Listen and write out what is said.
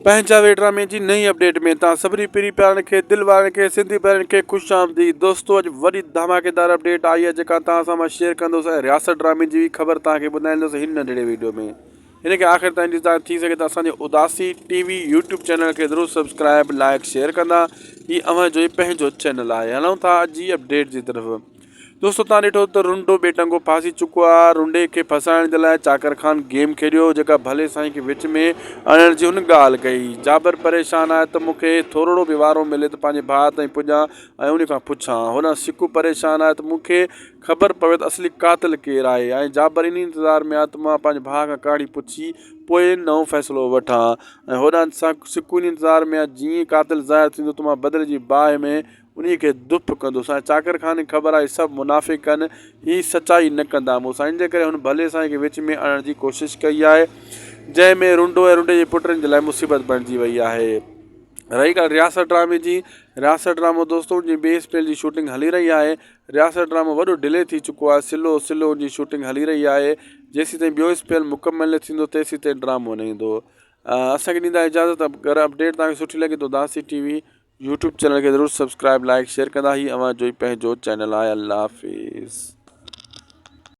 پنهنجا وي ڊرامي جي نئين اپڊيٽ ۾ توهان سڀني پرين پيارن کي دل وارن کي سنڌي ڀائرن کي خوش آمديد دوستو اڄ وڏي ڌماڪيدار اپڊيٽ آئي آهي جيڪا توهان سان مان شيئر ڪندس ۽ رياست ڊرامي جي خبر توهان کي ٻڌائيندس هن ننڍڙي ويڊيو ۾ هن کي آخر تائين ڏسندا ٿي سگهي ته اسان جي اداسي ٽي وي يوٽيوب چينل کي ضرور سبسڪرائب لائڪ شيئر ڪندا هي اوهان جو ئي پنهنجو چينل آهي هلون ٿا اڄ جي اپڊيٽ جي طرف دوستو تان ڏٺو ته رنڊو بي ٽنگو ڦاسي چڪو آ، رنڊي کي ڦاسائڻ جي لاء چاڪر خان گيم کيڏيو جيڪا ڀلي سائين کي وچ ۾ آڻڻ جي هن ڳالهه ڪئي. جابر پريشان آهي ته مون کي ٿورڙو به وارو ملي ته پنهنجي ڀاء تائين پڄان ۽ ان کان پڇان. هوڏانهن سڪو پريشان آهي ته مون کي خبر پوي ته اصلي قاتل ڪير آهي ۽ جابر انهي انتظار ۾ آهي ته مان پنهنجي ڀاء کان ڪهاڻي پڇي پوء نئون فيصلو وٺان ۽ هوڏانهن سڪو انهي انتظار ۾ آهي جيئن قاتل ظاهر ٿيندو ته مان بدلي جي باهه ۾ انهيء کي دڦ ڪندو. سائين چاڪر خان کي خبر آهي سڀ منافق آهن، هي سچائي نه ڪندا. مون سان ان جي ڪري هن ڀلي سائين کي وچ ۾ آڻڻ جي ڪوشش ڪئي آهي، جنهن ۾ رنڊو ۽ رنڊي جي پٽن جي لاء مصيبت بڻجي وئي آهي. رهي ڳالهه رياست ڊرامي جي، رياست ڊرامو دوستو ان جي ٻئي اسپيل جي شوٽنگ هلي رهي آهي. رياست ڊرامو وڏو ڊلي ٿي چڪو آهي، سلو سلو ان جي شوٽنگ هلي رهي آهي. جيسيتائين ٻيو اسپيل مڪمل نه ٿيندو تيسيتائين ڊرامو نه ايندو. اسان کي ڏيندا اجازت اگر اپڊيٽ توهان کي سٺي لڳي ته اداسي ٽي وي يوٽيوب چينل کي ضرور سبسڪرائب لائڪ شيئر ڪندا هي اوهان جو ئي پنهنجو چينل آهي الله حافظ.